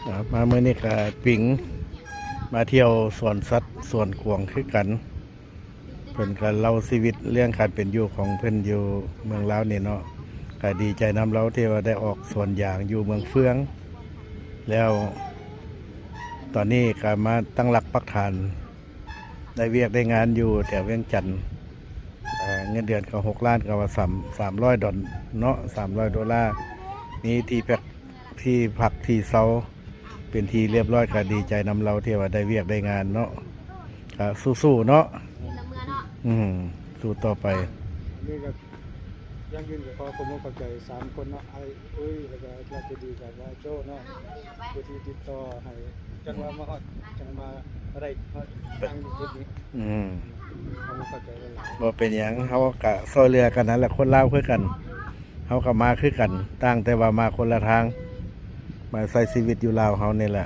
ອ່າ ມາມື້ນີ້ກະປິງມາທ່ຽວສວນສັດສວນກວາງຄືກັນ. ເພິ່ນກະເລົ່າຊີວິດເລື່ອງການເປັນຢູ່ຂອງເພິ່ນຢູ່ເມືອງລາວນີ້ເນາະ, ກະດີໃຈນຳລາວທີ່ວ່າໄດ້ອອກສວນຢາງຢູ່ເມືອງເຟືອງ ແລ້ວຕອນນີ້ກະມາຕັ້ງຫຼັກປັກຖານ ໄດ້ວຽກໄດ້ງານຢູ່ແຖວວຽງຈັນ. ເງິນເດືອນກໍຫົກລ້ານ ກໍວ່າສາມ ສາມຮ້ອຍດອນເນາະ ສາມຮ້ອຍໂດລາ, ມີທີ່ພັກ ທີ່ພັກທີ່ເຊົາ ເປັນທີ່ລຽບຮ້ອຍ ກໍດີໃຈນຳລາວທີ່ວ່າໄດ້ວຽກໄດ້ງານເນາະ. ກໍສູ້ໆເນາະ. ອືມ ສູ້ຕໍ່ໄປ. ຢ່າງອື່ນກໍຂໍຂອບອົກຂອບໃຈສາມຄົນເນາະ ອ້າຍອຸ້ຍ ແລ້ວກໍລາດຈະດີກັບອ້າຍໂຈ້ເນາະ ຜູ້ທີ່ຕິດຕໍ່ໃຫ້ ຈັ່ງວ່າມາຮອດ ຈັ່ງມາໄດ້ເນາະ ຕັ້ງຢູ່ຈຸດນີ້. ອືມ ຂອບອົກຂອບໃຈຫຼາຍໆ. ບໍ່ເປັນຫຍັງ, ເຮົາກະຊ່ວຍເຫຼືອກັນນັ້ນແຫຼະ, ຄົນລາວຄືກັນ ເຮົາກໍມາຄືກັນ, ຕ່າງແຕ່ວ່າມາຄົນລະທາງ, ມາໃຊ້ຊີວິດຢູ່ລາວເຮົານີ້ແຫຼະ.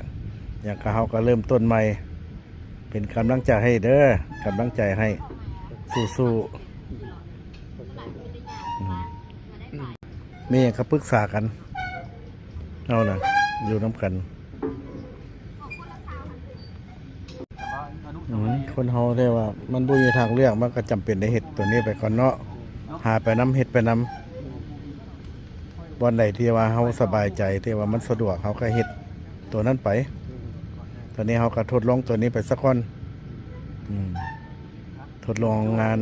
ຫຍັງກໍເຮົາກໍເລີ່ມຕົ້ນໃໝ່. ເປັນກຳລັງໃຈໃຫ້ເດີ, ກຳລັງໃຈໃຫ້, ສູ້ໆ. ອືມ ມີຫຍັງກໍປຶກສາກັນ ເຮົານະ ຢູ່ນຳກັນ. ອືມ ຄົນເຮົາແຕ່ວ່າມັນບໍ່ມີທາງເລືອກ, ມັນກໍຈຳເປັນໄດ້ເຮັດຕົວນີ້ໄປກ່ອນເນາະ, ຫາໄປນຳ ເຮັດໄປນຳ. ບ່ອນໃດທີ່ວ່າເຮົາສະບາຍໃຈ ທີ່ວ່າມັນສະດວກ ເຮົາກໍເຮັດຕົວນັ້ນໄປ. ຕອນນີ້ເຮົາກໍທົດລອງຕົວນີ້ໄປສາກ່ອນ. ອືມ ທົດລອງງານ.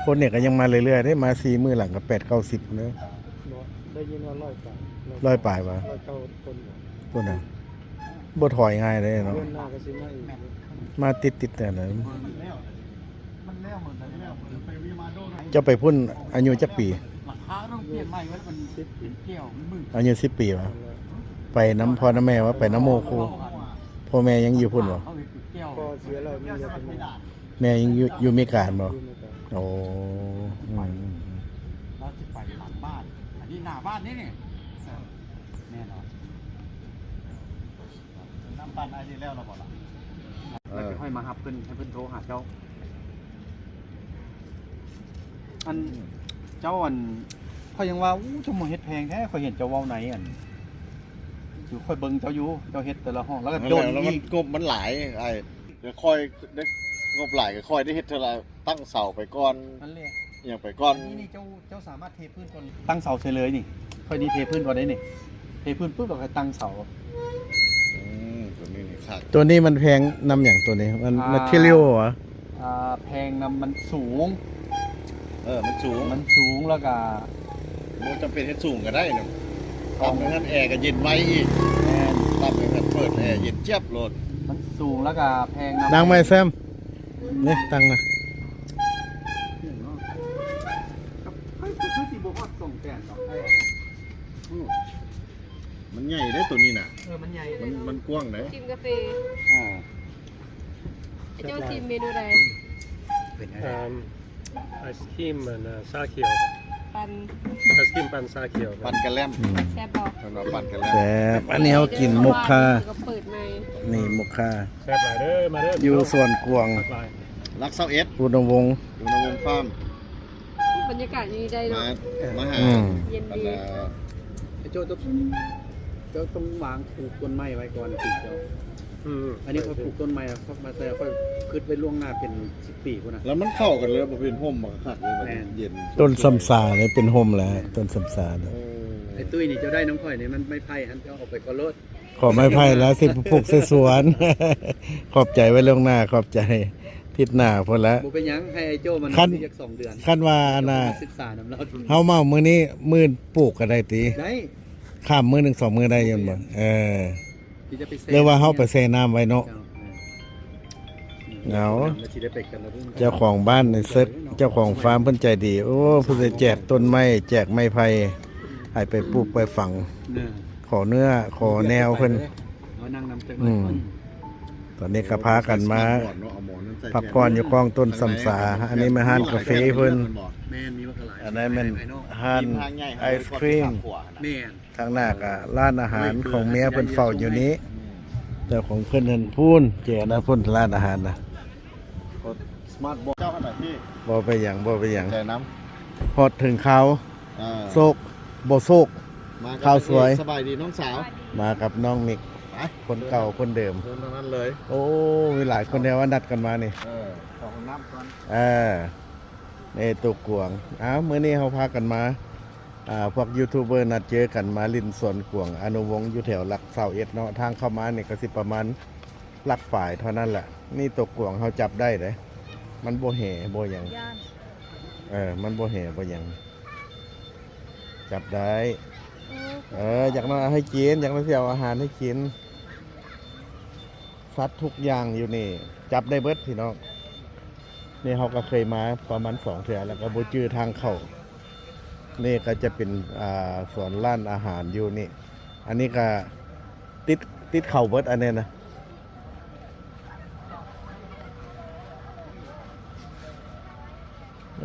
ຄົນນີ້ກໍຍັງມາເລື້ອຍໆເດ້, ມາສີ່ມື້ຫຼັງກໍແປດເກົ້າສິບເດ້. ບໍ່ ໄດ້ຍິນວ່າຮ້ອຍປາຍ. ຮ້ອຍປາຍຫວາ? ຮ້ອຍເກົ້າຄົນ. ພຸ້ນນະ ບໍ່ຖອຍງ່າຍເດ້ເນາະ. ເດືອນໜ້າກໍຊິມາອີກ. ມາຕິດໆແຕ່ນັ້ນ. ເຈົ້າໄປພຸ້ນອາຍຸຈັກປີ? ອາຍຸສິບປີຫວາ? ໄປນຳພໍ່ນຳແມ່ຫວາ? ໄປນຳໝູ່ຄູ່? ພໍ່ແມ່ຍັງຢູ່ພຸ້ນບໍ່? ພໍ່ເສຍແລ້ວ ຍັງເຫຼືອແຕ່ແມ່. ແມ່ຍັງຢູ່ ຢູ່ເມກາບໍ່? ຢູ່ເມກາ. ໂອ້ ອືມ ລາວຊິໄປຫຼັງບ້ານ, ອັນນີ້ໜ້າບ້ານນີ້ນີ້. ແນ່ນອນ. ນຳບ້ານອ້າຍນີ້ແລ້ວລະບໍ່ລະ? ເອີ ແລ້ວຊິຄ່ອຍມາຮັບເພິ່ນ ໃຫ້ເພິ່ນໂທຫາເຈົ້າ. ອັນ ເຈົ້າ ອັນ ຂ້ອຍຍັງວ່າ ໂອ້ ເຈົ້າມາເຮັດແພງແທ້, ຂ້ອຍເຫັນເຈົ້າເວົ້າໃນ ອັນ ຄືຂ້ອຍເບິ່ງເຈົ້າຢູ່ ເຈົ້າເຮັດແຕ່ລະຫ້ອງ ແລ້ວກໍດົນອີກ. ມັນງົບມັນຫຼາຍອ້າຍ. ເດີ ຂ້ອຍໄດ້ງົບຫຼາຍ ກໍຂ້ອຍໄດ້ເຮັດເທື່ອລະ ຕັ້ງເສົາໄປກ່ອນ ນັ້ນແຫຼະ ຫຍັງໄປກ່ອນ. ອັນນີ້ນີ້ເຈົ້າ ເຈົ້າສາມາດເທພື້ນກ່ອນ ຕັ້ງເສົາໃສ່ເລີຍນີ້. ຂ້ອຍນີ້ເທພື້ນກ່ອນໄດ້ນີ້, ເທພື້ນປຶບ ແລ້ວຄ່ອຍຕັ້ງເສົາ. ອືມ ຕົວນີ້ນີ້ຄັກ. ຕົວນີ້ມັນແພງນຳຫຍັງ? ຕົວນີ້ມັນ ອ່າ material ຫວາ? ອ່າ ແພງນຳມັນສູງ. ເອີ ມັນສູງ ມັນສູງ ແລ້ວກໍບໍ່ຈຳເປັນເຮັດສູງກໍໄດ້ນະ. ຕໍ່ໄປຫັ້ນແອກໍເຢັນໄວອີກ. ແມ່ນ. ຕໍ່ໄປຫັ້ນເປີດແອເຢັນຈຽບໂລດ. ມັນສູງ ແລ້ວກໍແພງນຳ. ນັ່ງໄມ້ແຊມ ນີ້ ຕັ້ງນະ. ຄື ຄືຊິບໍ່ຮອດສອງແສນດອກ. ອືມ ມັນໃຫຍ່ເດ້ຕົວນີ້ນະ. ເອີ ມັນໃຫຍ່ ມັນ ມັນກວ້າງເດ້. ກິນກາເຟ. ອ່າ ເຈົ້າຊິມເມນູໃດ? ເປັນ ອ່າ ໄອສຄຣີມ ອັນ ຊາຂຽວ ປັ່ນ ໄອສຄຣີມປັ່ນຊາຂຽວ ປັ່ນກະແລັມ. ອືມ ແຊບບໍ່? ເພິ່ນວ່າປັ່ນກະແລັມ ແຊບ. ອັນນີ້ເຮົາກິນມົກຄາ ກໍເປີດໃໝ່ ນີ້ມົກຄາ ແຊບຫຼາຍເດີ. ມາເດີ ຢູ່ສວນກວາງ ຫຼັກຊາວເອັດ ອຸດົມວົງ ອຸດົມວົງຟາມ. ບັນຍາກາດນີ້ໄດ້ເນາະ ມາ ມາຫາ ອືມ ເຢັນດີ. ເຈົ້າຕ້ອງ ເຈົ້າຕ້ອງວາງປູກຕົ້ນໄມ້ໄວ້ກ່ອນ ເຈົ້າ. ອືມ ອັນນີ້ຂ້ອຍປູກຕົ້ນໄມ້ ຂ້ອຍມາໃສ່ ຂ້ອຍຄິດໄວ້ລ່ວງໜ້າເປັນສິບປີພຸ້ນນະ. ແລ້ວມັນເຂົ້າກັນເລີຍ ບໍ່ເປັນຮົ່ມ ມັນກໍຄັກເລີຍ. ແມ່ນ ເຢັນ. ຕົ້ນຊຳສານີ້ເປັນຮົ່ມແລ້ວ ຕົ້ນຊຳສານີ້. ເອີ ໄອ້ຕຸ້ຍນີ້ ເຈົ້າໄດ້ນຳຂ້ອຍນີ້ ມັນໄມ້ໄຜ່ຫັ້ນ ເຈົ້າເອົາໄປກ່ອນໂລດ. ຂໍໄມ້ໄຜ່ແລ້ວ ຊິໄປປູກໃສ່ສວນ. ຂອບໃຈໄວ້ລ່ວງໜ້າ ຂອບໃຈ. ທິດໜ້າພຸ້ນລະ ບໍ່ເປັນຫຍັງ ໃຫ້ໄອ້ໂຈ້ມັນ ຄັນ ຢູ່ຈັກສອງເດືອນ ຄັນວ່າອັນນ່າ ເຈົ້າກໍມາສຶກສານຳລາວ. ເຮົາເໝົາມື້ນີ້ ມື້ປູກກໍໄດ້ຕິ? ໄດ້ ຂ້າມມື້ໜຶ່ງສອງມື້ໄດ້ຢູ່ບໍ່? ເອີ ຫຼືວ່າເຮົາໄປແຊ່ນ້ຳໄວ້ເນາະ. ເຈົ້າ ເອົາ ແລ້ວຊິໄດ້ໄປກັນລະ. ເຈົ້າຂອງບ້ານໃນເສິກ ເຈົ້າຂອງຟາມເພິ່ນໃຈດີ. ໂອ້ ເພິ່ນໄດ້ແຈກຕົ້ນໄມ້ ແຈກໄມ້ໄຜ່ ໃຫ້ໄປປູກໄປຝັງ. ຂໍເນື້ອ ຂໍແນວເພິ່ນ. ອືມ ຕອນນີ້ກໍພາກັນມາພັກຜ່ອນຢູ່ກ້ອງຕົ້ນຊຳສາ. ອັນນີ້ແມ່ນຮ້ານກາເຟເພິ່ນ. ອັນນັ້ນແມ່ນຮ້ານໄອສຄຣີມ. ແມ່ນ. ທາງໜ້າກໍຮ້ານອາຫານຂອງເມຍເພິ່ນເຝົ້າຢູ່ນີ້. ເຈົ້າຂອງເພິ່ນຫັ້ນພຸ້ນ ເຈົ້ານະພຸ້ນ ຮ້ານອາຫານນະ. ເຈົ້າຫັ້ນນະ ບໍ່ເປັນຫຍັງ ບໍ່ເປັນຫຍັງ. ຮອດເຖິງຄາວ ເອີ ໂຊກ ບໍ່ໂຊກ. ມາກັບ ຂ້าวสวย ສະບາຍດີນ້ອງສາວ ມາກັບນ້ອງມິກ ໄປ ຄົນເກົ່າຄົນເດີມ ເດີມທັງນັ້ນເລີຍ ໂອ້ ມີຫຼາຍຄົນແທ້ວ່ານັດກັນມານີ້ ເອີ ເຂົ້າຫ້ອງນ້ຳກ່ອນ ເອີ ເອີ ໂຕກວາງ ອ້າວ ມື້ນີ້ເຮົາພາກັນມາ ອ່າ ພວກຢູທູບເບີນັດເຈີກັນມາຫຼິ້ນສວນກວາງອະນຸວົງ ຢູ່ແຖວຫຼັກຊາວເອັດເນາະ ທາງເຂົ້າມານີ້ກໍຊິປະມານຫຼັກປາຍເທົ່ານັ້ນແຫຼະ ນີ້ໂຕກວາງເຮົາຈັບໄດ້ເດ້ ມັນບໍ່ແຫບໍ່ຫຍັງ ຢ້ານ ເອີ ມັນບໍ່ແຫບໍ່ຫຍັງ ຈັບໄດ້ ເອີ ເອີ ຢາກໜ້ອຍເອົາໃຫ້ກິນ ຢາກໜ້ອຍຊິເອົາອາຫານໃຫ້ກິນ ສັດທຸກຢ່າງຢູ່ນີ້ ຈັບໄດ້ເບິດພີ່ນ້ອງ ນີ້ເຮົາກໍເຄີຍມາປະມານສອງເທື່ອ ແລ້ວກໍບໍ່ຈື່ທາງເຂົ້າ ນີ້ກໍຈະເປັນ ອ່າ ສວນຮ້ານອາຫານຢູ່ນີ້ ອັນນີ້ກໍຕິດ ຕິດເຂົ້າເບິດອັນນີ້ນະ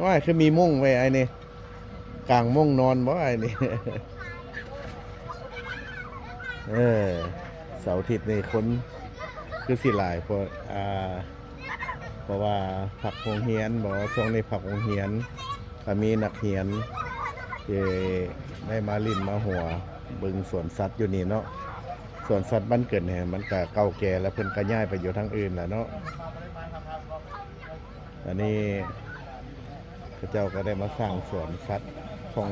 ວ້າຍ ຄືມີມຸ້ງໄວ້ອ້າຍນີ້ ກາງມຸ້ງນອນບໍ່ອ້າຍນີ້ ເອີ ເສົາອາທິດນີ້ຄົນຄືຊິຫຼາຍ ເພາະ ອ່າ ເພາະວ່າພັກໂຮງຮຽນບໍ ຊ່ວງນີ້ພັກໂຮງຮຽນ ກໍມີນັກຮຽນທີ່ໄດ້ມາຫຼິ້ນມາຫົວເບິ່ງສວນສັດຢູ່ນີ້ເນາະ ສວນສັດບ້ານເກີດນີ້ມັນກໍເກົ່າແກ່ແລ້ວ ເພິ່ນກໍຍ້າຍໄປຢູ່ທາງອື່ນແລ້ວເນາະ. ອັນນີ້ເຂົາເຈົ້າກໍໄດ້ມາສ້າງສວນສັດຂອງ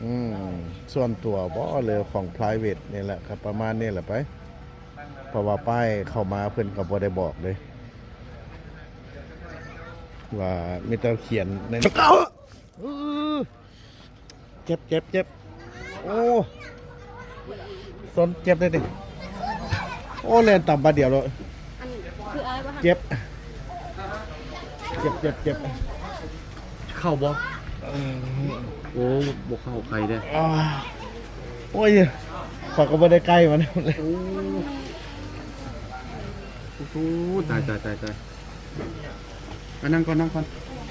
ອືມ ສ່ວນຕົວບໍ ຫຼືຂອງ private ນີ້ແຫຼະ ກໍປະມານນີ້ແຫຼະໄປ ເພາະວ່າປ້າຍເຂົ້າມາເພິ່ນກໍບໍ່ໄດ້ບອກເດ້ ວ່າມີແຕ່ຂຽນໃນ ເອີ ເຈັບ ເຈັບ ເຈັບ ໂອ້ ສົນເຈັບເດ້ນີ້ ໂອ້ ແລ່ນຕຳບາດດຽວໂລດ ອັນຄືອ້າຍວ່າ ເຈັບ ເຈັບ ເຈັບ ເຈັບ ເຂົ້າບໍ່? ເອີ ໂອ້ ບໍ່ເຂົ້າ ໄກເດ້ ອາ ໂອ້ຍ ຂ້ອຍກໍບໍ່ໄດ້ໃກ້ມັນ ໂອ້ ໂອ້ ຕາຍ ຕາຍ ຕາຍ ຕາຍ. ອ່ະ ນັ່ງກ່ອນ ນັ່ງກ່ອນ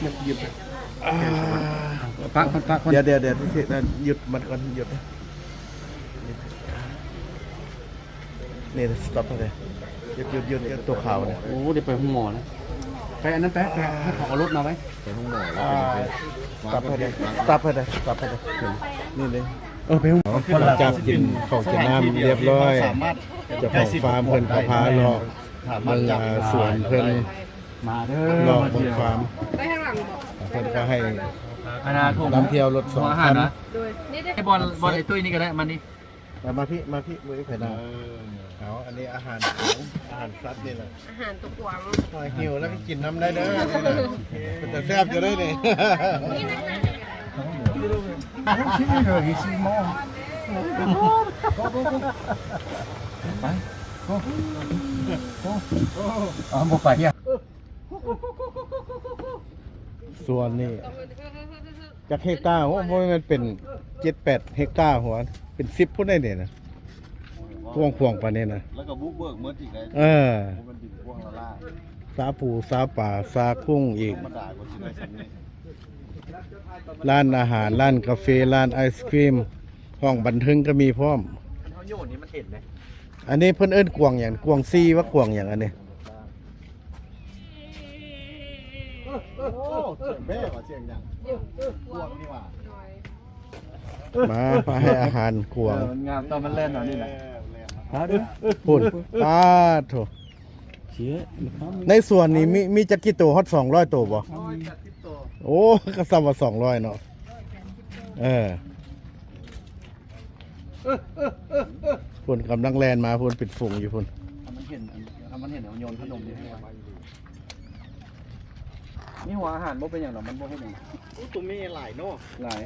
ຢາກຢຸດ ອ່າ ປະກ່ອນ ປະກ່ອນ ດຽວ ດຽວ ດຽວ ຢຸດມັນກ່ອນ ຢຸດ ນີ້ ສະຕັອບໃຫ້ເດ້ ຢຸດ ຢຸດ ຢຸດ ໂຕຂາວນີ້ ໂອ້ ໄດ້ໄປໂຮງໝໍນະ ໄປອັນນັ້ນໄປ ໄປໃຫ້ເຂົາເອົາລົດມາໄວ້ ໄປໂຮງໝໍແລ້ວ ອ່າ ສະຕັອບໃຫ້ເດ້ ສະຕັອບໃຫ້ເດ້ ສະຕັອບໃຫ້ເດ້ ນີ້ເດ້ ເອີ ໄປໂຮງໝໍ ຫຼັງຈາກກິນເຂົ້າກິນນ້ຳຮຽບຮ້ອຍ ເຈົ້າຂອງຟາມເພິ່ນກໍພາເລາະ ເບິ່ງ ອ່າ ສວນເພິ່ນ ມາເດີ ເລາະເບິ່ງຟາມ ໄປທາງຫຼັງບໍ? ເພິ່ນກໍໃຫ້ ອັນນ່າ ນຳທ່ຽວລົດສອງຄັນ ໂດຍ ນີ້ເດ້ ໃຫ້ບ່ອນ ບ່ອນໄອ້ຕຸ້ຍນີ້ກໍໄດ້ ມານີ້ ມາ ມາພີ້ ມາພີ້ ມື້ນີ້ໄປນຳ ເອີ ເອົາ ອັນນີ້ອາຫານຂອງ ອາຫານສັດນີ້ແຫຼະ ອາຫານຕົວກວາງ ຫອຍຫິວແລ້ວກໍກິນນຳໄດ້ເດີ ເປັນຕາແຊບຢູ່ເດ້ນີ້ ໄປ ໂກ ໂກ ເອົາ ບໍ່ໄປ ສວນນີ້ຈັກເຮັກຕາ? ໂອ້ ບໍ່ແມ່ນເປັນເຈັດແປດເຮັກຕາຫົວ ເປັນສິບພຸ້ນໄດ໋ນີ້ນະ ກວ້າງຂວາງປານນີ້ນະ ແລ້ວກໍບຸກເບີກໝົດອີກໄດ໋ ເອີ ບໍ່ແມ່ນດິນກວ້າງລ້າໆ ສາປູ ສາປາ ສາກຸ້ງອີກ ທຳມະດາກໍຊິໄດ້ສ່ຳນີ້ ຮ້ານອາຫານ ຮ້ານກາເຟ ຮ້ານໄອສະຄຣີມ ຫ້ອງບັນເທີງກໍມີພ້ອມ ຄັນເຮົາໂຍນນີ້ມັນເຫັນເດ້ ອັນນີ້ເພິ່ນເອີ້ນກວາງຫຍັງ? ກວາງຊີຫວາ ກວາງຫຍັງອັນນີ້? ໂອ້ ສຽງແບ້ຫວາ ສຽງຫຍັງ? ກວາງນີ້ຫວາ ມາ ມາໃຫ້ອາຫານກວາງ ເອີ ມັນງາມຕອນມັນແລ່ນເອົານີ້ແຫຼະ ເອີ ແລ່ນມາ ພຸ້ນ ປາດໂທ້ ໃນສວນນີ້ມີ ມີຈັກກິໂຕ? ຮອດສອງຮ້ອຍໂຕບໍ່? ໂອ້ ກໍສ່ຳວ່າສອງຮ້ອຍເນາະ ເອີ ພຸ້ນກຳລັງແລ່ນມາພຸ້ນ ເປັນຝູງຢູ່ພຸ້ນ ຖ້າມັນເຫັນ ຖ້າມັນເຫັນເຮົາໂຍນຂະໜົມນີ້ໃຫ້ໄວ ມີຫົວອາຫານບໍ່ເປັນຫຍັງດອກ ມັນບໍ່ເຮັດຫຍັງ ໂອ້ ໂຕແມ່ຫຼາຍເນາະ ຫຼາຍ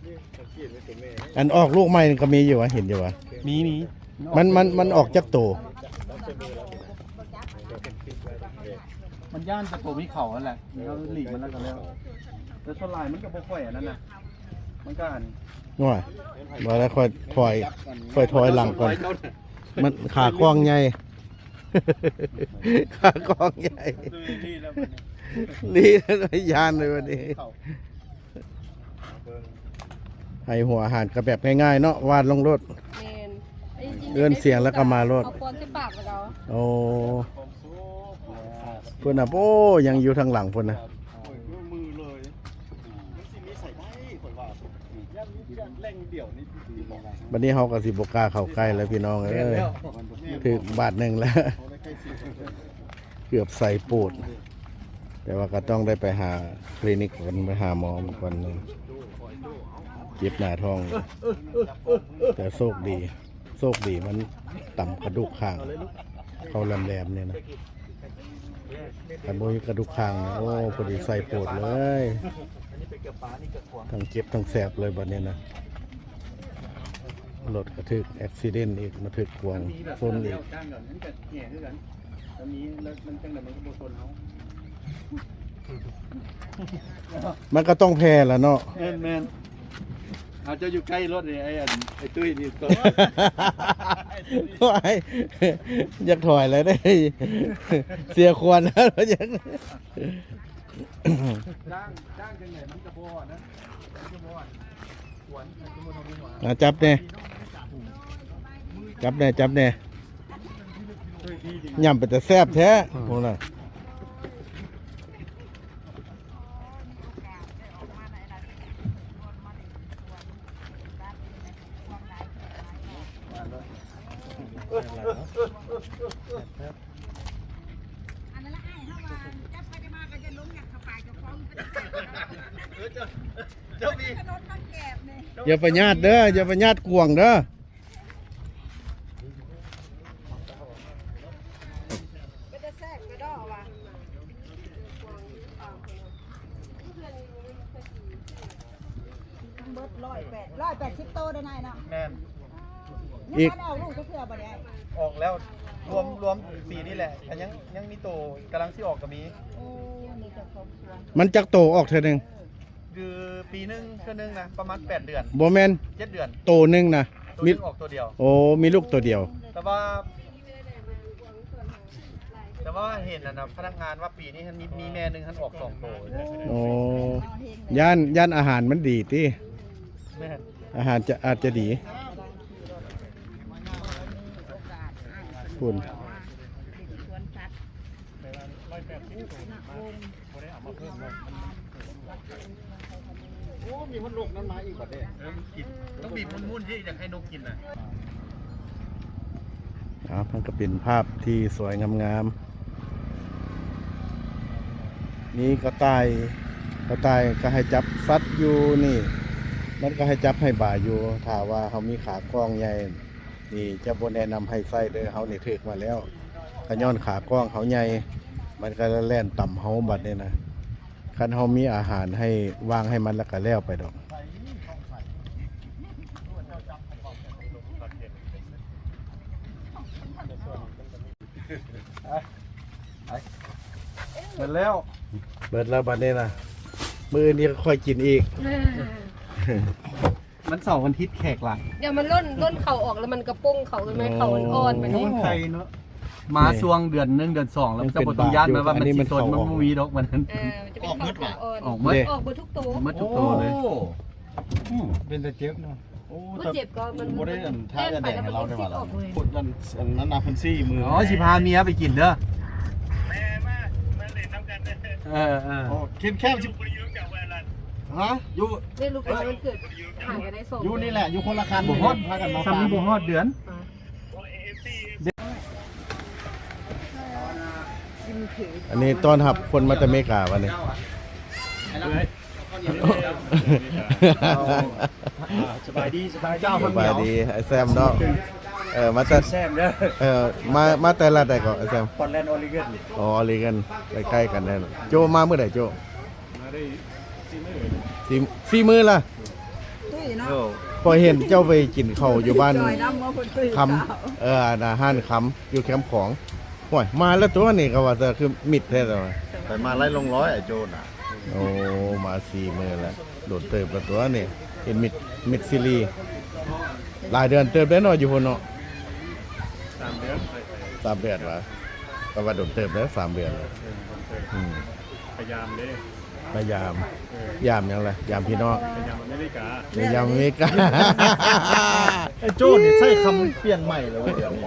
ນີ້ສັງເກດເບິ່ງໂຕແມ່ ອັນອອກລູກໃໝ່ນີ້ກໍມີຢູ່ຫວາ ເຫັນຢູ່ຫວາ ມີ ມີ ມັນ ມັນ ມັນອອກຈັກໂຕ? ມັນຢ້ານແຕ່ໂຕມີເຂົາຫັ້ນແຫຼະ ເຮົາຫຼີກມັນແລ້ວກໍແລ້ວ ແຕ່ສ່ວນຫຼາຍມັນກໍບໍ່ຄ່ອຍອັນນັ້ນນະ ມັນກໍອັນ ໂອ້ຍ ບໍ່ໄດ້ ຄ່ອຍຖອຍ ຄ່ອຍຖອຍຫຼັງກ່ອນ ມັນຂາກວ້າງໃຫຍ່ ຂາກວ້າງໃຫຍ່ ລີ້ແລ້ວ ຢ້ານເລີຍບັດນີ້ ໃຫ້ຫົວອາຫານກໍແບບງ່າຍໆເນາະ ຫວ່ານລົງໂລດ ແມ່ນ ເອີ້ນສຽງແລ້ວກໍມາໂລດ ເອົາປ້ອນໃສ່ປາກມັນເອົາ ໂອ້ ພຸ້ນນະ ໂອ້ ຍັງຢູ່ທາງຫຼັງພຸ້ນນະ ໂອ້ຍ ມືເລີຍ ມັນຊິມີໃສ່ໄດ້ ຂ້ອຍວ່າ ບັດນີ້ເຮົາກໍຊິບໍ່ກ້າເຂົ້າໃກ້ແລ້ວພີ່ນ້ອງເອີຍ ຖືກບາດໜຶ່ງແລ້ວ ເກືອບໃສ່ໂປດ ແຕ່ວ່າກໍຕ້ອງໄດ້ໄປຫາຄລີນິກກ່ອນ ໄປຫາໝໍກ່ອນ ເຈັບໜ້າທ້ອງ ແຕ່ໂຊກດີ ໂຊກດີມັນຕຳກະດູກຂ້າງ ເຂົ້າແຫຼມໆນີ້ນະ ຄັນບໍ່ມີກະດູກຂ້າງນະ ໂອ້ ພໍດີໃສ່ໂປດເລີຍ ທັງເຈັບທັງແສບເລີຍບັດນີ້ນະ ລົດກະຖືກແອັກຊີເດັນອີກ ມາຖືກຂວາງຊົນອີກ. ມັນກໍຕ້ອງແຜ່ລະເນາະ. ແມ່ນໆ ເອົາ ເຈົ້າຢູ່ໃກ້ລົດນີ້ ໄອ້ອັນ ໄອ້ຕຸ້ຍນີ້ ໂອ້ຍ ຢາກຖອຍແລ້ວເດ້ ເສຍຂວັນແລ້ວ ຢ່າງ ຈ້າງ ຈ້າງຈັ່ງໃດມັນກໍບໍ່ອັນນັ້ນ ມັນກໍບໍ່ອັນ ອາ ຈັບແດ່ ຈັບແດ່ ຈັບແດ່ ຫຍ້ຳເປັນຕາແຊບແທ້ ອືມ ພຸ້ນນະ. ຢ່າໄປຍາດເດີ ຢ່າໄປຍາດກວາງເດີ. ເບິດຮ້ອຍແປດ ຮ້ອຍແປດສິບໂຕໄດ້ນາຍເນາະ. ແມ່ນ ຍັງບໍ່ທັນອອກລູກຈັກເທື່ອບໍ່ໄດ້ ອອກແລ້ວ ລວມ ລວມປີນີ້ແຫຼະ ກໍຍັງ ຍັງມີໂຕກຳລັງຊິອອກກໍມີ. ໂອ້ ມີແຕ່ຄອບຄົວ ມັນຈັກໂຕອອກເທື່ອໜຶ່ງ? ຄືປີໜຶ່ງເທື່ອໜຶ່ງນະ ປະມານແປດເດືອນ ບໍ່ແມ່ນ ເຈັດເດືອນ ໂຕໜຶ່ງນະ ໂຕໜຶ່ງມີ ອອກໂຕດຽວ. ໂອ້ ມີລູກໂຕດຽວ ແຕ່ວ່າ ແຕ່ວ່າເຫັນອັນນະ ພະນັກງານວ່າປີນີ້ມີ ມີແມ່ໜຶ່ງຫັ້ນອອກສອງໂຕ. ໂອ້ ຢ້ານ ຢ້ານອາຫານມັນດີຕິ? ແມ່ນ ອາຫານຈະ ອາດຈະດີ ພຸ້ນ. ໂອ້ ມີຮອດນົກນັ້ນມາອີກບັດເດ້. ເອີ ມັນກິນ ຕ້ອງບີບໝູນໆ ທີ່ຢາກໃຫ້ນົກກິນນະ. ອ່າ ມັນກໍເປັນພາບທີ່ສວຍງາມໆ ມີກະຕ່າຍ ກະຕ່າຍກໍໃຫ້ຈັບສັດຢູ່ນີ້ ມັນກໍໃຫ້ຈັບໃຫ້ບາຍຢູ່. ຖ້າວ່າເຮົາມີຂາກ້ອງໃຫຍ່ ນີ້ຈະບໍ່ແນະນຳໃຫ້ໃຊ້ເດີ ເຮົານີ້ຖືກມາແລ້ວ ກະຍ້ອນຂາກ້ອງເຮົາໃຫຍ່ ມັນກະແລ່ນຕຳເຮົາບັດນີ້ນະ. ຄັນເຮົາມີອາຫານໃຫ້ ວາງໃຫ້ມັນ ລະກະແລ້ວໄປດອກ. ເບິດແລ້ວ ເບິດແລ້ວບັດນີ້ນະ ມື້ອື່ນນີ້ກໍຄ່ອຍກິນອີກ. ວັນເສົາວັນທິດແຂກຫຼາຍ ດຽວມັນຫຼົ່ນ ຫຼົ່ນເຂົ້າອອກ ແລ້ວມັນກະປົງເຂົ້າ ແມ່ນເຂົ້າອ່ອນໆ ມັນນີ້ ໂອ້ ໄຂ່ເນາະ. ມາຊ່ວງເດືອນໜຶ່ງເດືອນສອງ ແລ້ວເຈົ້າບໍ່ຕ້ອງຢ້ານ ມັນວ່າມັນຊິຊົນ ມັນບໍ່ມີດອກ ມັນ ເອີ ມັນຈະເປັນເຂົ້າອ່ອນ ອອກໝົດ ອອກເບິດທຸກໂຕ ເບິດທຸກໂຕເລີຍ. ໂອ້ ອືມ ເປັນຕາເຈັບເນາະ. ໂອ້ ບໍ່ເຈັບກໍມັນ ບໍ່ໄດ້ອັນ ທາຢາແດງໃຫ້ລາວໄດ້ວ່າ ຄົນນັ້ນ ອັນນັ້ນນະ ເພິ່ນຊີ້ມື. ອໍ ຊິພາເມຍໄປກິນເດີ ເອີໆ ໂອ້ ເຂັ້ມແຂງ ຮະ ຢູ່ ເດ້ ລູກນ້ອຍມັນເກີດ ຫາກໍໄດ້ສອງ ຢູ່ນີ້ແຫຼະ ຢູ່ຄົນລະຄັນ ບໍ່ຮອດ ພາກັນມາ ສ່ຳນີ້ບໍ່ຮອດເດືອນ. ອັນນີ້ຕ້ອນຮັບຄົນມາແຕ່ເມກາບັດນີ້. ສະບາຍດີ ສະບາຍດີ ສະບາຍດີ ອ້າຍແຊມເນາະ. ເອີ ມາແຕ່ ແຊມເດີ ເອີ ມາ ມາແຕ່ລັດໃດເກາະ ອ້າຍແຊມ? ປອດແລນ ອອຣິເກັນ. ອໍ ອອຣິເກັນ ໃກ້ໆ ກັນແທ້. ໂຈມາມື້ໃດໂຈ? ມາໄດ້ສີ່ມື້ ສີ່ ສີ່ມື້ລະ. ຕຸ້ຍເນາະ ໂອ້ ຂ້ອຍເຫັນເຈົ້າໄປກິນເຂົ້າຢູ່ບ້ານ ຈອຍນຳ ເມື່ອເພິ່ນຕຸ້ຍ ຄຳ ເອີ ອັນນະ ຮ້ານຄຳຢູ່ແຄມຂອງ. ໂອ້ຍ ມາແລ້ວຕົວະນີ້ ກໍວ່າແຕ່ຄືມິດແທ້ຕົວະ. ໄປມາໄລ່ລົງຮ້ອຍ ອ້າຍໂຈນະ. ໂອ້ ມາສີ່ມື້ແລ້ວ ດົນເຕີບແລ້ວຕົວະນີ້. ເຫັນມິດ ມິດຊີຣີ ຫຼາຍເດືອນເຕີບແລ້ວເນາະ ຢູ່ພຸ້ນເນາະ. ສາມເດືອນ ສາມເດືອນຫວາ? ກໍວ່າດົນເຕີບແລ້ວ ສາມເດືອນ. ເອີ ດົນເຕີບ ອືມ ພະຍາຍາມເດ້ ພະຍາຍາມ. ເອີ ຍາມຫຍັງລະ? ຍາມພີ່ນ້ອງ ໄປຢາມອາເມລິກາ ໄປຢາມອາເມລິກາ. ໄອ້ໂຈ້ນີ້ໃຊ້ຄຳປ່ຽນໃໝ່ແລ້ວເວີຍ ດຽວນີ້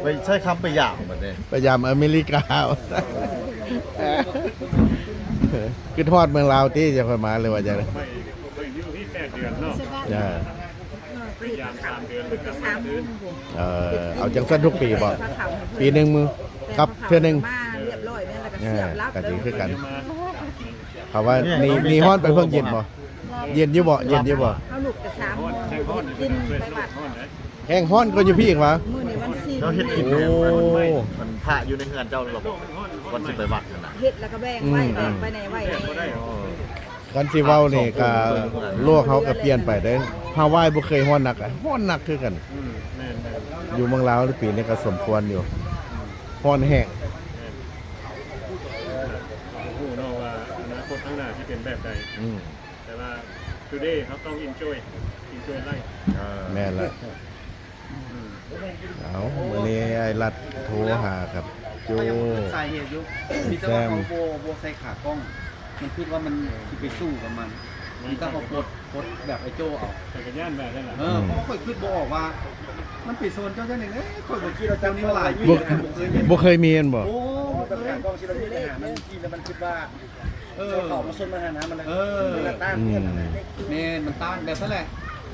ໄປໃຊ້ຄຳໄປຢາມບັດນີ້ ໄປຢາມອາເມລິກາ. ຄິດຮອດເມືອງລາວຕິ ຈັ່ງຄ່ອຍມາ ຫຼືວ່າຈັ່ງໃດ? ໄປ ໄປຢູ່ທີ່ແປດເດືອນ ເອີ ເອີ ເອົາຈັ່ງຊັ້ນທຸກປີບໍ? ປີໜຶ່ງມື້ກັບເທື່ອໜຶ່ງ. ເອີ ກໍດີຄືກັນ. ເຂົາວ່າໜີ ໜີຮ້ອນໄປເພິ່ງເຢັນບໍ? ເຢັນຢູ່ບໍ? ເຢັນຢູ່ບໍ? ເຮົາລຸກແຕ່ສາມໂມງ ກິນໄປວັດ. ແຮງຮ້ອນກວ່າຢູ່ພີ້ອີກຫວາ? ມື້ນີ້ວັນສິນ ເຈົ້າເຮັດກິນແດ່. ໂອ້ ມັນພະຢູ່ໃນເຮືອນເຈົ້າ ລະບໍ່ ກ່ອນຊິໄປວັດຫັ້ນນະ ເຮັດແລ້ວກໍແບ່ງໄວ້ ອືມ ແບ່ງໄປແດ່ ໄວ້ແດ່. ໂອ້ ຄັນຊິເວົ້ານີ້ກໍໂລກເຮົາກໍປ່ຽນໄປເດ້. ຮາວາຍບໍ່ເຄີຍຮ້ອນໜັກ ຮ້ອນໜັກຄືກັນ. ອືມ ແມ່ນໆ ຢູ່ເມືອງລາວປີນີ້ກໍສົມຄວນຢູ່. ອືມ ຮ້ອນແຮງ. ແມ່ນ ເຮົາບໍ່ຮູ້ເນາະວ່າອະນາຄົດຂ້າງໜ້າຊິເປັນແບບໃດ. ອືມ ແຕ່ວ່າ today ເຮົາຕ້ອງ enjoy enjoy life. ເອີ ແມ່ນລະ. ອືມ ເອົາ ມື້ນີ້ອ້າຍລັດໂທຫາກັບໂຈ້ ສາເຫດຢູ່ ມີແຕ່ວ່າເຂົາບໍ່ ບໍ່ໃສ່ຂາກ້ອງ ມັນຄິດວ່າມັນຊິໄປສູ້ກັບມັນ ມີແຕ່ເຂົາປົດ ປົດແບບໄອ້ໂຈ້ເອົາ ຂ້ອຍກໍຢ້ານແບບນັ້ນລະ. ເອີ ອືມ ເພາະຂ້ອຍຄິດບໍ່ອອກວ່າມັນໄປຊົນເຈົ້າຈັ່ງໃດເດ້. ຂ້ອຍບໍ່ຄິດວ່າເຈົ້ານີ້ຫຼາຍປີ ບໍ່ ບໍ່ເຄີຍມີ ບໍ່ເຄີຍມີແມ່ນບໍ່? ໂອ້ ບໍ່ເຄີຍ ມັນຄິດວ່າ ເອີ ເຂົາມາຊົນມາຫານ້ຳມັນນະ. ເອີ ມັນຕ້ານເພື່ອນນະ. ອືມ ແມ່ນ ມັນຕ້ານແບບນັ້ນແຫຼະ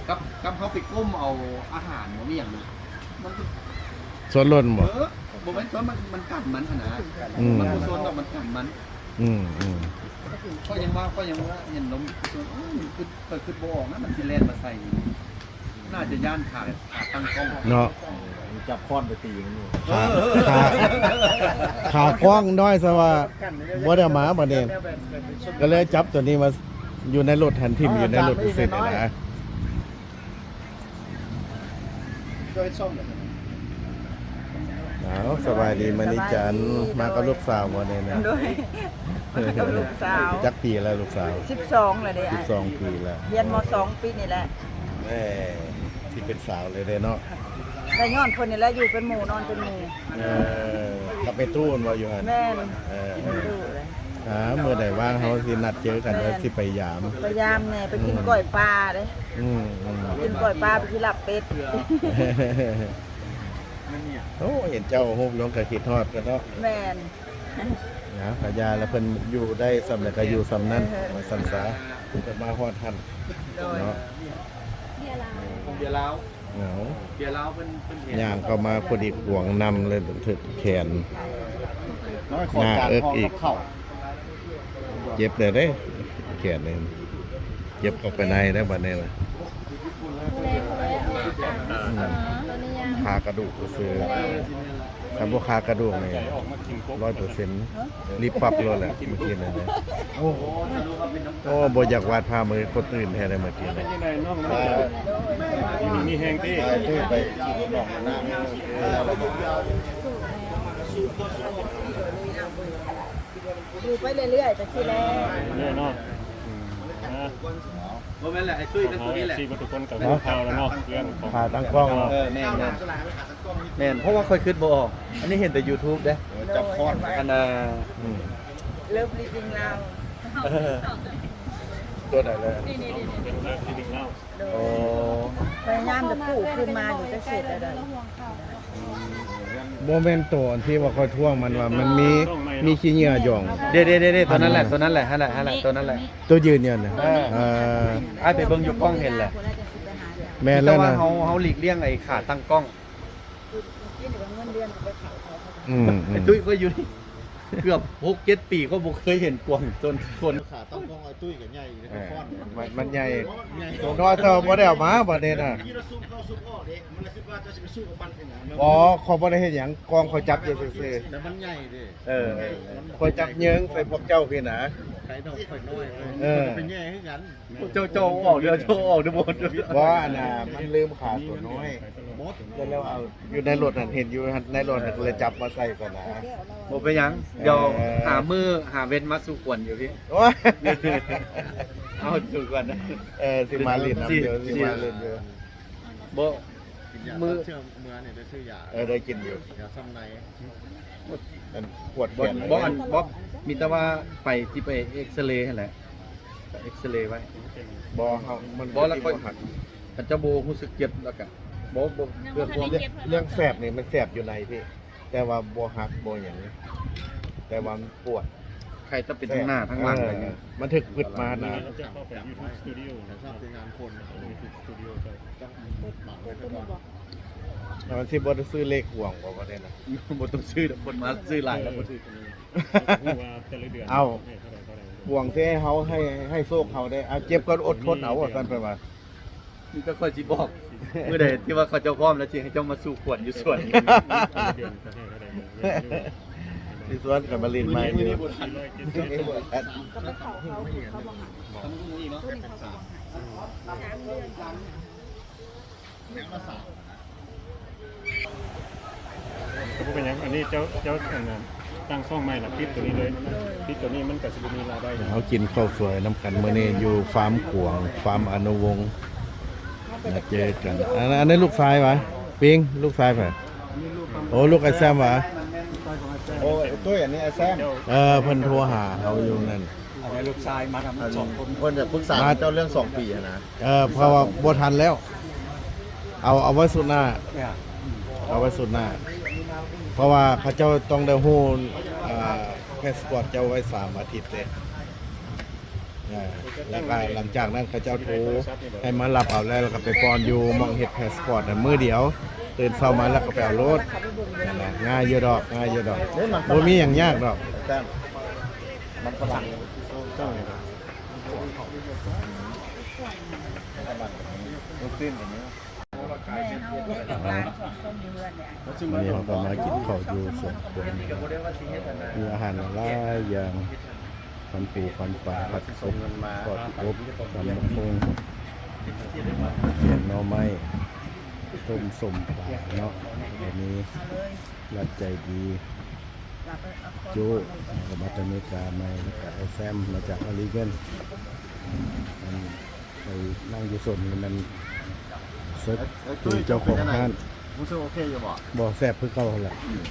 ກັບ ກັບເຮົາໄປກົ້ມເອົາອາຫານບໍ່ມີຫຍັງນະ ມັນຊົນລົ້ນບໍ່? ເອີ ບໍ່ແມ່ນຊົນ ມັນ ມັນກັນມັນຫັ້ນນະ. ອືມ ມັນບໍ່ຊົນດອກ ມັນກັນມັນ. ອືມໆ ຂ້ອຍຍັງວ່າ ຂ້ອຍຍັງວ່າເຫັນລົມຊົນ ໂອ້ຍ ມັນຄື ຂ້ອຍຄິດບໍ່ອອກນະ ມັນຊິແລ່ນມາໃສ່ນີ້. ໜ້າຈະຢ້ານຂາ ຂາຕັ້ງກ້ອງເນາະ ຈັບຄ້ອນໄປຕີມັນຢູ່. ຂາ ເອີ ຂາ ຂາກ້ອງນ້ອຍຊະວ່າບໍ່ໄດ້ເອົາມາບັດນີ້ ກໍເລີຍຈັບຕົວນີ້ມາຢູ່ໃນລົດຫັ້ນ ຖິ້ມຢູ່ໃນລົດເສັດຫັ້ນນະ. ເອົາ ສະບາຍດີ ມື້ນີ້ຈັນ ມາກັບລູກສາວບໍ່ນີ້ນະ? ໂດຍ ມາກັບລູກສາວ. ຈັກປີແລ້ວລູກສາວ? ສິບສອງແລ້ວເດ້ ສິບສອງປີແລ້ວ. ຮຽນ ມໍສອງ ປີນີ້ແຫຼະ. ແໝ່ ຊິເປັນສາວເລີຍເດ້ເນາະ. ກໍຍ້ອນເພິ່ນນີ້ແຫຼະ ຢູ່ເປັນໝູ່ ນອນເປັນໝູ່. ເອີ ກັບແມ່ຕູ້ແມ່ນບໍ່ຢູ່ຫັ້ນ? ແມ່ນ ເອີ ແມ່ຕູ້ເລີຍ. ອ່າ ມື້ໃດວ່າງເຮົາຊິນັດເຈີກັນ ແມ່ນ ວ່າຊິໄປຢາມ ໄປຢາມແດ່ ໄປກິນ ອືມ ກ້ອຍປາເດ້. ອືມໆ ກິນກ້ອຍປາ ໄປກິນລາບເປັດ. ໂອ້ ເຫັນເຈົ້າຮູບລົງກໍຄິດຮອດກັນເນາະ. ແມ່ນ ນະ ກະຢ່າລະ ເພິ່ນຢູ່ໄດ້ສ່ຳໃດກໍຢູ່ສ່ຳນັ້ນ ເອີ ວ່າຊັ້ນສາ ເພິ່ນມາຮອດຫັ້ນ ໂດຍ ເນາະ. ເບຍລາວ ເອົາ ເບຍລາວເພິ່ນ ເພິ່ນເຫັນ ຍ່າງເຂົ້າມາພໍດີກວງນຳເລີຍ ຖືກແຂນ ໜ້າເອິກອີກ ເຈັບແລ້ວເດ້ ແຂນນີ້ ເຈັບເຂົ້າໄປໃນແລ້ວບັດນີ້ນະ. ຂາກະດູກຊື່ໆ ຄັນບໍ່ຂາກະດູກນີ້ ຮ້ອຍເປີເຊັນ ລີບປັບໂລດແຫຼະ ເມື່ອກີ້ນີ້ນະ. ໂອ້ ໂອ້ ບໍ່ຢາກວາດພາບໃຫ້ຄົນອື່ນແທ້ເດ້ເມື່ອກີ້ນີ້. ມີແຮງຕິ ຢູ່ໄປເລື້ອຍໆ ຈັ່ງຊີ້ແຫຼະ ເລື້ອຍໆເນາະ. ອືມ ບໍ່ແມ່ນແຫຼະ ໄອ້ຕຸ້ຍກັບຕົວນີ້ແຫຼະ ເອັຟຊີ ເບິດທຸກຄົນກໍຮູ້ຂ່າວແລ້ວເນາະ ເລື່ອງຂາຕັ້ງກ້ອງເນາະ. ເອີ ແມ່ນໆ ແມ່ນ ເພາະວ່າຂ້ອຍຄິດບໍ່ອອກ ອັນນີ້ເຫັນແຕ່ຢູທູບເດ້. ເອີ ຈັບຄອນ ອັນນ່າ ອືມ Love Living Lao ເອີ ຕົວໃດເລີຍ ນີ້ໆ ເປັນ Love Living Lao. ໂອ້ ພະຍາຍາມຈະກູ້ຄືນມາຢູ່ ຈັກເຮັດແນວໃດ. ບໍ່ແມ່ນໂຕອັນທີ່ວ່າຂ້ອຍທ້ວງມັນວ່າມັນມີ ມີຂີ້ເຫຍື້ອຢອງ. ເດ້ໆໆໆ ຕົວນັ້ນແຫຼະ ຕົວນັ້ນແຫຼະ ຫັ້ນແຫຼະ ຫັ້ນແຫຼະ ຕົວນັ້ນແຫຼະ ຕົວຢືນຢູ່ຫັ້ນນະ. ເອີ ເອີ ອ້າຍໄປເບິ່ງຢູ່ກ້ອງເຫັນແຫຼະ. ແມ່ນແລ້ວນະ ແຕ່ວ່າເຮົາ ເຮົາຫຼີກລ່ຽງໄອ້ຂາຕັ້ງກ້ອງ. ອືມໆ ໄອ້ຕຸ້ຍກໍຢູ່ນີ້ ເກືອບຫົກເຈັດປີ ຂ້ອຍບໍ່ເຄີຍເຫັນກວາງຕົນຄົນ. ຂາຕັ້ງກ້ອງໄອ້ຕຸ້ຍກໍໃຫຍ່ຢູ່ເດ້ ເອີ ມັນ ມັນໃຫຍ່ ໃຫຍ່ ຕົວນ້ອຍເທົ່າບໍ່ໄດ້ເອົາມາບັດນີ້ນະ. ອໍ ຂ້ອຍບໍ່ໄດ້ເຮັດຫຍັງ ກ້ອງຂ້ອຍຈັບຢູ່ຊື່ໆ ແຕ່ມັນໃຫຍ່ເດ້. ເອີ ຂ້ອຍຈັບເຍີ້ງໃສ່ພວກເຈົ້າພີ້ນະ. ໄກ່ນ້ອງຂ້ອຍນ້ອຍ ເອີ ມັນກໍເປັນໃຫຍ່ຄືກັນ. ເຈົ້າ ເຈົ້າອອກເດີ ເຈົ້າອອກເດີ ບໍ່ ບໍ່ ອັນນ່າ ມັນລືມຂາຕົວນ້ອຍ ແລ້ວເອົາ ຢູ່ໃນລົດຫັ້ນ ເຫັນຢູ່ໃນລົດຫັ້ນ ກໍເລີຍຈັບມາໃສ່ກ່ອນນະ. ບໍ່ເປັນຫຍັງ ເອີ ດຽວຫາມື້ຫາເວັນມາສູ່ກວນຢູ່ພີ້. ໂອ້ຍ ເອົາສູ່ກວນ ເອີ ຊິມາຫຼິ້ນນຳຢູ່ ຊິມາຫຼິ້ນຢູ່. ບໍ່ ມື້ ເມື່ອນີ້ໄດ້ຊື້ຢາ ເອີ ໄດ້ກິນຢູ່ ຢາຊຳໃນ ອັນປວດແຂນ ບໍ່ ອັນ ບໍ່ ມີແຕ່ວ່າໄປ ທີ່ໄປເອັກຊະເລຫັ້ນແຫຼະ ເອັກຊະເລໄວ້. ບໍ່ ເຮົາ ມັນບໍ່ ແລ້ວຂ້ອຍ ຄັນເຈົ້າບໍ່ຮູ້ສຶກເຈັບ ແລ້ວກະບໍ່ ບໍ່ ເລື່ອງແສບນີ້ມັນແສບຢູ່ໃນພີ້ ແຕ່ວ່າບໍ່ຫັກບໍ່ຫຍັງ ແຕ່ວ່າມັນປວດ. ກແຕ່ເປັນທາງໜ້າທາງຫຼັງ ເອີ ກໍຍັງ ມັນຖືກປຶດມານະ ເຈົ້າເຂົ້າໄປຢູທູບສະຕູດິໂອນະ ເຈົ້າເປັນງານຄົນຢູທູບສະຕູດິໂອເຈົ້າ ເປີດ ເປີດໂຕນີ້ບໍ່? ແລ້ວມັນຊິບໍ່ໄດ້ຊື້ເລກຫ່ວງບໍ່ ບໍ່ໄດ້ນະ? ບໍ່ຕ້ອງຊື້ດອກ ຄົນມາຊື້ຫຼາຍແລ້ວບໍ່ຖືກ ຮູ້ວ່າແຕ່ລະເດືອນ ເອົ້າ ໃຫ້ເທົ່າໃດ ເທົ່າໃດ ຫ່ວງຊິໃຫ້ເຮົາ ໃຫ້ ໃຫ້ໂຊກເຮົາເດ້ ເອົາ ເຈັບກໍອົດທົນເອົາ ວ່າຊັ້ນເພິ່ນວ່າ. ມີແຕ່ຂ້ອຍຊິບອກ ມື້ໃດທີ່ວ່າເຂົາເຈົ້າພ້ອມແລ້ວ ຊິໃຫ້ເຈົ້າມາສູ່ຂວັນຢູ່ສວນ ຢູ່ສວນກໍມາຫຼິ້ນມາຢູ່ ກໍໄປເຂົ້າເຂົາຢູ່ ເຂົາບໍ່ໃຫ້ ໂຕນີ້ເຂົາກໍບໍ່ໃຫ້ ສາມເດືອນ ກໍບໍ່ເປັນຫຍັງ ອັນນີ້ເຈົ້າ ເຈົ້າ ອັນນັ້ນ ຕັ້ງຊ່ອງໃໝ່ລະ ປິດໂຕນີ້ເລີຍ ປິດໂຕນີ້ມັນກໍຊິບໍ່ມີລາຍໄດ້. ເຮົາກິນເຂົ້າສວຍນຳກັນມື້ນີ້ ຢູ່ຟາມກວາງ ຟາມອະນຸວົງ ມາເຈີກັນ. ອັນ ອັນນີ້ລູກຊາຍຫວາ? ປິງ ລູກຊາຍໃຜ? ໂອ້ ລູກອ້າຍແຊມຫວາ? ໂອ້ ຕຸ້ຍ ອັນນີ້ອ້າຍແຊມ. ເອີ ເພິ່ນໂທຫາເຮົາຢູ່ນັ້ນ. ອັນນີ້ລູກຊາຍມານຳ ອັນ ສອງຄົນ ເພິ່ນຈະປຶກສາເຈົ້າເລື່ອງສອງປີຫັ້ນນະ. ເອີ ເພາະວ່າບໍ່ທັນແລ້ວ ເອົາ ເອົາໄວ້ສຸດໜ້າ ເອົາໄວ້ສຸດໜ້າ ເພາະວ່າເຂົາເຈົ້າຕ້ອງໄດ້ຮູ້ ອ່າ ພາສປອດເຈົ້າໄວ້ສາມອາທິດເດ້ ອ່າ ແລ້ວກໍຫຼັງຈາກນັ້ນເຂົາເຈົ້າໂທໃຫ້ມາຮັບເອົາແລ້ວ ແລ້ວກໍໄປປ່ອນຢູ່ໝ່ອງເຮັດພາສປອດນະ ມື້ດຽວ ຕື່ນເຊົ້າມາແລ້ວກໍໄປເອົາໂລດ. ນັ້ນແຫຼະ ງ່າຍຢູ່ດອກ ງ່າຍຢູ່ດອກ ບໍ່ມີຫຍັງຍາກດອກ. ມັນຝຣັ່ງ ເຈົ້ານີ້ ລູກຊີ້ນກໍມີ. ແມ່ເຮົາຫຼານສອງຄົນຢູ່ເຮືອນນີ້ ມື້ນີ້ເຮົາກໍມາກິນເຂົ້າຢູ່ສວນຄວາມ ມີອາຫານຫຼາຍຢ່າງ ພັນປູພັນປາ ຜັດກົບ ທອດກົບ ຕຳບັກຫຸ່ງ ແກງໜໍ່ໄມ້ ຕົ້ມສົ້ມປາເນາະ ກໍມີ ລັດໃຈດີ ຈຸ ແລ້ວກໍບັດອາເມລິກາໃໝ່ ແລ້ວກໍອ້າຍແຊມມາຈາກອາຣີເກັນ ອັນ ໄປນັ່ງຢູ່ໂຊນນີ້ແມ່ນເສິກ ເອີ ເປັນເຈົ້າຂອງຮ້ານ. ຮູ້ສຶກໂອເຄຢູ່ບໍ່? ບໍ່ ແຊບຄືເກົ່າຫັ້ນແຫຼະ ອືມ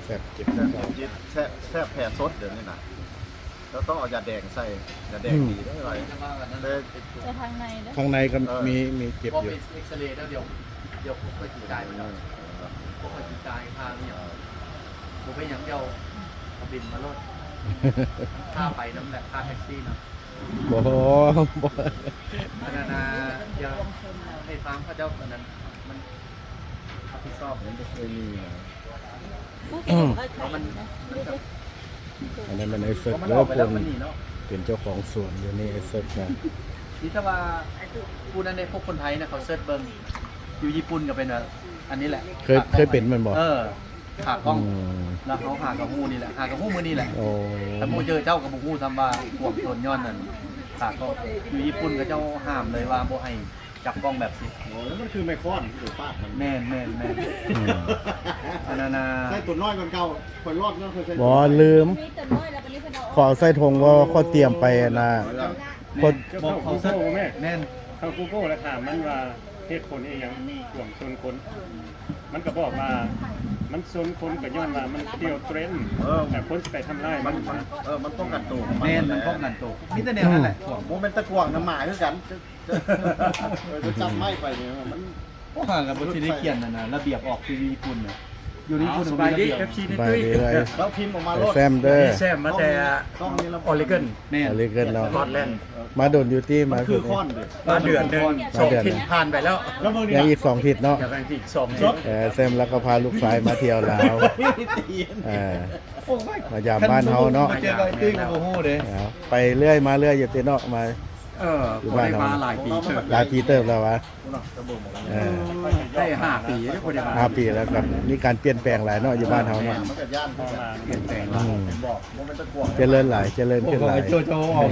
ແຊບເຈັບຄືເກົ່າ ແຊບ ແຊບແທ້ສົດດຽວນີ້ນະ. ເຈົ້າຕ້ອງເອົາຢາແດງໃສ່ ຢາແດງ ອືມ ດີເດີ ແຕ່ທາງໃນເດີ ທາງໃນກໍ ເອີ ມີ ມີເຈັບຢູ່ ເອັກຊະເຣແລ້ວ ດຽວ ດຽວພວກຂ້ອຍຊິຈ່າຍມັນດອກ ເອີ ພວກຂ້ອຍຊິຈ່າຍຄ່າອີ່ຫຍັງ ເອີ ບໍ່ເປັນຫຍັງ ດຽວເອົາບິນມາໂລດ ຄ່າໄປນຳແຫຼະ ຄ່າແທັກຊີນຳ. ບໍ່ ບໍ່ ອັນນັ້ນນະ ດຽວໃຫ້ຟັງເຂົາເຈົ້າ ອັນນັ້ນມັນຮັບຜິດຊອບ ມັນບໍ່ເຄີຍມີນະ ເພາະມັນ ອັນນັ້ນແມ່ນໄອ້ເສິກເດີ ເພິ່ນເປັນເຈົ້າຂອງສວນຢູ່ນີ້ ໄອ້ເສິກນະ. ມີແຕ່ວ່າຜູ້ນັ້ນເດ້ ພວກຄົນໄທນະ ເຂົາເສີດເບິ່ງ ຢູ່ຍີ່ປຸ່ນກໍເປັນ ອັນນີ້ແຫຼະ ເຄີຍ ເຄີຍເປັນແມ່ນບໍ່? ເອີ ຂາກ້ອງ ອືມ ແລ້ວເຮົາຫາກໍຮູ້ນີ້ແຫຼະ ຫາກໍຮູ້ມື້ນີ້ແຫຼະ. ໂອ້ ຄັນບໍ່ເຈີເຈົ້າກໍບໍ່ຮູ້ຊ້ຳວ່າກວາງຊົນ ຍ້ອນນັ້ນ ຂາກ້ອງ ຢູ່ຍີ່ປຸ່ນເຂົາເຈົ້າຫ້າມເລີຍວ່າບໍ່ໃຫ້ຈັບກ້ອງແບບນີ້. ໂອ້ ແລ້ວມັນຄືໄມ້ຄ້ອນທີ່ໄປຟາດມັນ. ແມ່ນໆໆ ອືມ ອັນນັ້ນນະ ໃຊ້ຕົວນ້ອຍກວ່າເກົ່າ ຂ້ອຍລອດເນາະ ຂ້ອຍໃຊ້ ບໍ່ ລືມ ມີແຕ່ນ້ອຍແລ້ວບັດນີ້ເພິ່ນເອົາ ຂໍເອົາໃສ່ຖົງ ບໍ່ ຂ້ອຍຕຽມໄປນະ ແມ່ນ ຄົນ ບອກເຂົາເສີດ ແມ່ນ ເຂົາກູໂກແລ້ວຖາມມັນວ່າ ເຫດຜົນອີ່ຫຍັງກວາງຊົນຄົນ? ມັນກໍບອກວ່າ ມັນຊົນຄົນກໍຍ້ອນວ່າມັນທ່ຽວເທຣນ ເອີ ແຕ່ຄົນຊິໄປທຳຮ້າຍມັນ ມັນ ເອີ ມັນປ້ອງກັນໂຕຂອງມັນ. ແມ່ນ ແຫຼະ ມັນປ້ອງກັນໂຕ ມີແຕ່ແນວນັ້ນແຫຼະ. ອືມ ບໍ່ແມ່ນຕະກວາງນະ ໝາຄືກັນ. ເອີ ຈັບໄມ້ໄປນີ້ມັນ ໂອ້ ຫາກໍບໍ່ຊິໄດ້ຂຽນນັ້ນນະ ລະບຽບອອກຄືຢູ່ຍີ່ປຸ່ນນະ ຢູ່ໃນ ເອົ້າ ຍີ່ປຸ່ນ ສະບາຍດີ ມີລະບຽບ ເອັຟຊີ ນີ້ຕຸ້ຍ ສະບາຍດີເອີຍ ແລ້ວພິມອອກມາໂລດ ແຊມເດີ ແຊມມາແຕ່ ອອລິເກັນ ແມ່ນ ອອລິເກັນເນາະ ພອດແລນ ມາດົນຢູ່ຕິ ມາຄືຄອນເດ ມາເດືອນໜຶ່ງ ມາເດືອນໜຶ່ງ ສອງທິດຜ່ານໄປແລ້ວ ຍັງອີກສອງທິດເນາະ ຍັງອີກສອງທິດ ເອີ ແຊມລາວກໍພາລູກຊາຍມາທ່ຽວລາວ ເອີ ມາຢາມບ້ານເຮົາເນາະ ມາເຈີກັບຕຸ້ຍກໍບໍ່ຮູ້ເດ້ ເອົາ ໄປເລື້ອຍມາເລື້ອຍຢູ່ຕິເນາະ ມາ ເອີ ຢູ່ບ້ານເຮົາ ມາຫຼາຍປີເຕີບ ຫຼາຍປີເຕີບແລ້ວຫວາ? ເອີ ໄດ້ຫ້າປີແລ້ວ ບໍ່ໄດ້ມາ ຫ້າປີແລ້ວ ກໍມີການປ່ຽນແປງຫຼາຍເນາະ ຢູ່ບ້ານເຮົາເນາະ ປ່ຽນແປງຫຼາຍ ອືມ ຈະເລີນຫຼາຍ ຈະເລີນຂຶ້ນຫຼາຍ ໂອ້ໂຫ ໂຈໂຈອອກ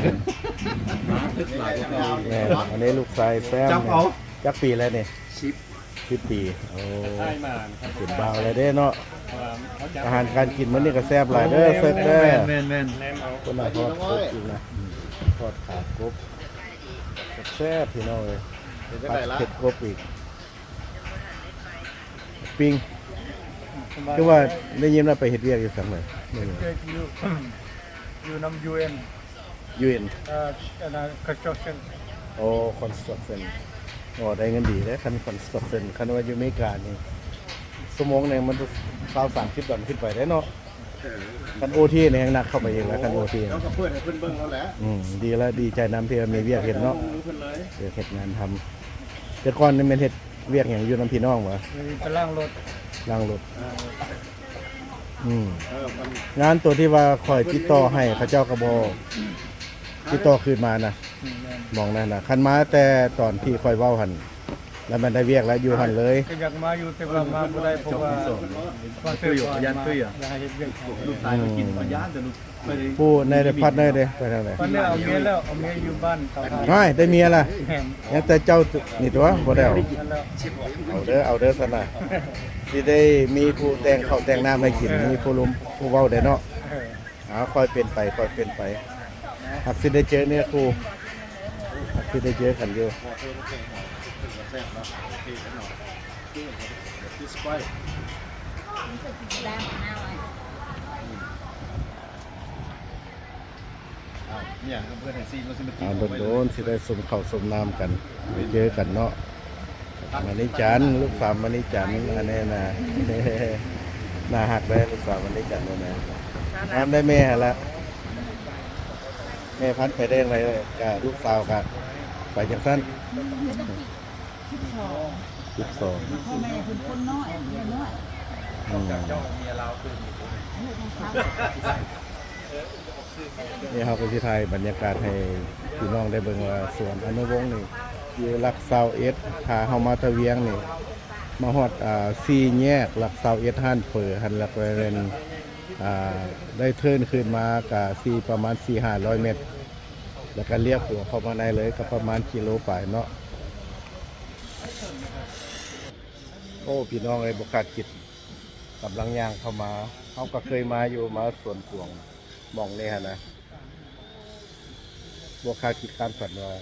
ແມ່ນ ອັນນີ້ລູກຊາຍແຊມ ຈັກເອົາ ຈັກປີແລ້ວນີ້? ສິບ ສິບປີ ໂອ້ ເປັນບ່າວແລ້ວເດ້ເນາະ ອາຫານການກິນມື້ນີ້ກໍແຊບຫຼາຍເດີ ເສິກເດີ ແມ່ນໆໆ ຄົນນະ ທອດກົບອີກນະ ອືມ ທອດຂາກົບ ແຊບໆ ພີ່ນ້ອງເອີຍ ເປັນຈັ່ງໃດລະ ຜັດເຜັດກົບອີກ ປີ້ງ ຄືວ່າໄດ້ຍິນວ່າໄປເຮັດວຽກຢູ່ໃສ? ເຮັດວຽກຢູ່ ຢູ່ນຳ ຢູເອັນ ຢູເອັນ ເອີ ອັນນັ້ນ construction ໂອ້ construction ໂອ້ ໄດ້ເງິນດີເດ້ ຄັນ construction ຄັນວ່າຢູ່ອາເມລິການີ້ ຊົ່ວໂມງໜຶ່ງມັນຊາວສາມສິບດອນຂຶ້ນໄປເດ້ເນາະ. ເອີ ຄັນໂອທີນີ້ແຮ່ງໜັກເຂົ້າໄປອີກແລ້ວ ຄັນໂອທີ ເຈົ້າກໍເປີດໃຫ້ເພິ່ນເບິ່ງແລ້ວແຫຼະ. ອືມ ດີແລ້ວ ດີໃຈນຳທີ່ວ່າມີວຽກເຮັດເນາະ ເອີ ເພິ່ນເລີຍ ວຽກເຮັດງານທຳ. ແຕ່ກ່ອນນີ້ແມ່ນເຮັດວຽກຫຍັງ ຢູ່ນຳພີ່ນ້ອງບໍ? ເອີ ໄປລ້າງລົດ ລ້າງລົດ. ເອີ ອືມ ເອີ ມັນ ງານຕົວທີ່ວ່າຂ້ອຍຕິດຕໍ່ໃຫ້ ເຂົາເຈົ້າກໍບໍ່ຕິດຕໍ່ຄືນມານະ. ອືມ ແມ່ນ ໝ່ອງນັ້ນນະ ຄັນມາແຕ່ຕອນທີ່ຂ້ອຍເວົ້າຫັ້ນ ແລ້ວມັນໄດ້ວຽກແລ້ວ ຢູ່ຫັ້ນເລີຍ. ກໍຢາກມາຢູ່ ແຕ່ວ່າມາບໍ່ໄດ້ ເພາະວ່າ ເຈົ້າ ວ່າເຈົ້າ ເຈົ້າ ເຈົ້າ ຢາກມາ ຢາກ ຢາກໃຫ້ເຮັດວຽກໃຫ້ ລູກຊາຍກໍກິນ ອືມ ກໍຢ້ານ ແຕ່ລູກ ຜູ້ໃນໄດ້ພັດໃນໄດ້ໄປທາງໃດ? ພັດແລ້ວ ເອົາເມຍແລ້ວ ເອົາເມຍຢູ່ບ້ານເກົ່າ. ຫາຍ ໄດ້ເມຍລະ? ແມ່ນ ຍັງແຕ່ເຈົ້ານີ້ຕົວະ ບໍ່ໄດ້ເອົາ. ນັ້ນແຫຼະ ເອົາເດີ ເອົາເດີຊັ້ນນະ ຊິໄດ້ມີຜູ້ແຕ່ງເຂົ້າແຕ່ງນ້ຳໃຫ້ກິນ ມີຜູ້ລົມຜູ້ເວົ້າໄດ້ເນາະ. ເອີ ເອົາ ຄ່ອຍເປັນໄປ ຄ່ອຍເປັນໄປ ຫາກຊິໄດ້ເຈີເນື້ອຄູ່ ຫາກຊິໄດ້ເຈີກັນຢູ່. ອ້າວ ໂດນໆ ຊິໄດ້ຊົມເຂົ້າຊົມນ້ຳກັນ ໄດ້ເຈີກັນເນາະ. ມະນີຈັນ ລູກສາວມະນີຈັນ ອັນນີ້ນະ ໜ້າຮັກເດ້ ລູກສາວມະນີຈັນນີ້ນະ. ງາມໄດ້ແມ່ຫັ້ນລະ ແມ່ພັນໄປແດງໄດ້ ກະລູກສາວກະໄປຈັ່ງຊັ້ນ. ສິບສອງ ສິບສອງ ພໍ່ແມ່ເພິ່ນຄົນນ້ອຍ ເມຍນ້ອຍ ອືມ ລູກຂອງສາວ. ນີ້ເຮົາກໍຊິຖ່າຍບັນຍາກາດໃຫ້ພີ່ນ້ອງໄດ້ເບິ່ງວ່າ ສວນອະນຸວົງນີ້ຢູ່ຫຼັກຊາວເອັດ ຖ້າເຮົາມາຕະວຽງນີ້ ມາຮອດ ອ່າ ສີ່ແຍກຫຼັກຊາວເອັດ ຮ້ານເຝີຫັ້ນ ແລ້ວກໍແມ່ນ ອ່າ ໄດ້ເທີນຂຶ້ນມາກະຊິປະມານສີ່ຫ້າຮ້ອຍແມັດ ແລ້ວກໍລ້ຽວຂົວເຂົ້າມາໃນເລີຍ ກໍປະມານກິໂລປາຍເນາະ. ໂອ້ ພີ່ນ້ອງເອີຍ ບໍ່ຄາດຄິດ ກຳລັງຍ່າງເຂົ້າມາ ເຮົາກໍເຄີຍມາຢູ່ ມາສວນກວາງ ໝ່ອງນີ້ຫັ້ນນະ ບໍ່ຄາດຄິດຄາດຝັນວ່າ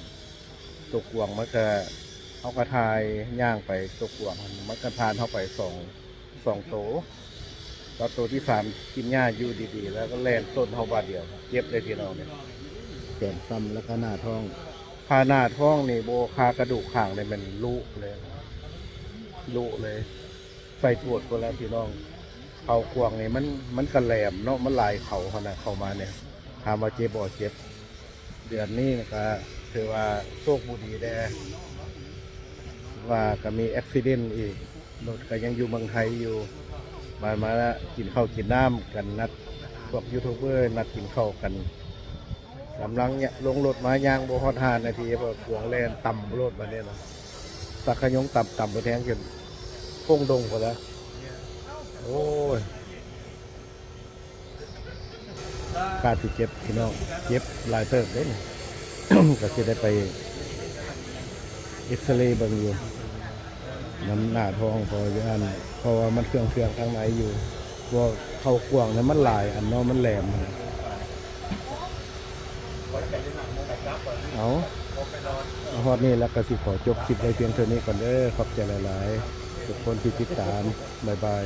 ຕົວກວາງມັນກະ ເຮົາກະຖ່າຍຍ່າງໄປ ຕົວກວາງມັນກະຜ່ານເຮົາໄປສອງ ສອງໂຕ ແລ້ວໂຕທີສາມກິນຫຍ້າຢູ່ດີໆ ແລ້ວກໍແລ່ນຊົນເຮົາບາດດຽວ ເຈັບເລີຍພີ່ນ້ອງເອີຍ. ແຂນຊ້ຳ ແລ້ວກໍໜ້າທ້ອງ ຄາໜ້າທ້ອງນີ້ບໍ່ ຄາກະດູກຂ້າງນີ້ແມ່ນລຸເລີຍ ລຸເລີຍ. ໃສ່ປວດພຸ້ນແຫຼະພີ່ນ້ອງ. ເຂົາກວາງນີ້ມັນ ມັນກະແຫຼມເນາະ ມັນຫຼາຍເຂົາຫັ້ນນະ ເຂົ້າມານີ້ ຖາມວ່າເຈັບບໍ່? ເຈັບ. ເດືອນນີ້ກະຖືວ່າໂຊກບໍ່ດີແດ່ ວ່າກະມີແອັກຊີເດັນອີກ ລົດກະຍັງຢູ່ເມືອງໄທຢູ່ ມາ ມາກິນເຂົ້າກິນນ້ຳກັນ ນັດພວກຢູທູບເບີນັດກິນເຂົ້າກັນ. ກຳລັງ ຍ- ລົງລົດມາ ຍ່າງບໍ່ຮອດຫ້ານາທີ ພວກກວາງແລ່ນຕຳໂລດບາດນີ້ນະ ສັກຂະຍົງຕຳ ຕຳໄປແທງຈົນໂຄ້ງດົງພຸ້ນລະ. ໂອ້ຍ ກາດຊິເຈັບພີ່ນ້ອງ ເຈັບຫຼາຍເຕີບເດ້ ກະຊິໄດ້ໄປເອັກຊະເລເບິ່ງຢູ່ ນຳໜ້າທ້ອງ ເພາະວ່າຢ້ານ ເພາະວ່າມັນເຄືອງໆ ທາງໃນຢູ່ ພວກເຂົາກວາງນັ້ນມັນຫຼາຍອັນເນາະ ມັນແຫຼມຫັ້ນນະ. ເອົາ ມາຮອດນີ້ແລ້ວກໍຊິຂໍຈົບຄລິບໄວ້ພຽງເທົ່ານີ້ກ່ອນເດີ. ຂອບໃຈຫຼາຍໆ ທຸກຄົນທີ່ຕິດຕາມ. ບາຍບາຍ.